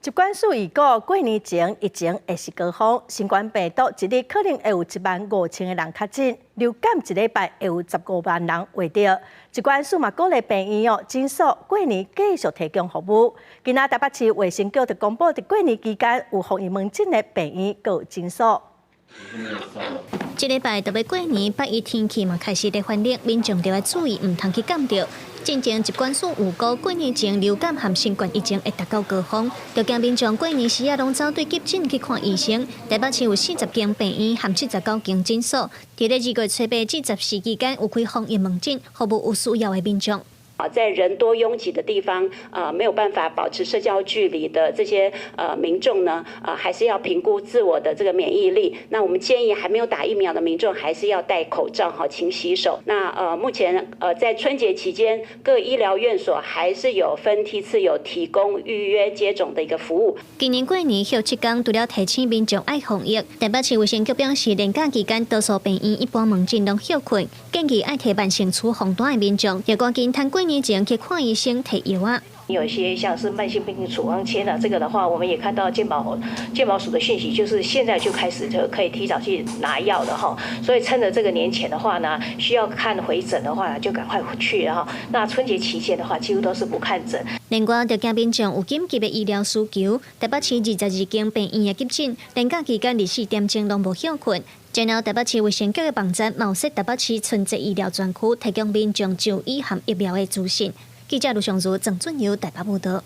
疾管署預估過年前疫情會是高峰，新冠病毒一日可能會有1萬5千個人確診，流感一禮拜會有15萬人患著。疾管署嘛鼓勵病院哦、診所過年繼續提供服務。今仔台北市衛生局就公布，佇過年期間有防疫門診的病院佮診所。這禮拜就欲過年，拜一天氣嘛開始咧寒冷，民眾著愛注意，毋通去感著。進前疾管署預估過年前流感和新冠疫情會達到高峰，就驚民眾過年時仔攏走對急診去看醫生。台北市有40間病院和79間診所，佇咧2月初8至14期間有開防疫門診，服務有需要的民眾。啊，在人多擁擠的地方，啊，沒有辦法保持社交距離的這些民眾呢，啊，還是要評估自我的這個免疫力。那我們建議還沒有打疫苗的民眾，還是要戴口罩，哈，勤洗手。那目前在春節期間，各醫療院所還是有分梯次有提供預約接種的一個服務。今年過年歇7天，除了提醒民眾愛防疫，台北市衛生局表示，連假期間多數病院一般門診攏歇睏，建議愛提慢性處方單的民眾，著趕緊趁過年前去看醫生提藥仔。有一些像是慢性病處方簽啊，這個的話，我們也看到健保署的訊息，就是現在就開始就可以提早去拿藥的哈。所以趁着這個年前的話呢，需要看回診的話，就趕快去哈。那春節期間的話，幾乎都是不看診。另外，著驚民眾有緊急的醫療需求，台北市22間病院的急診，連假期間24點鐘攏無歇睏。然後，台北市衛生局的網站嘛有設台北市春節醫療專區，提供民眾就醫和疫苗的資訊。記者盧尚如、鄭俊友台北報道。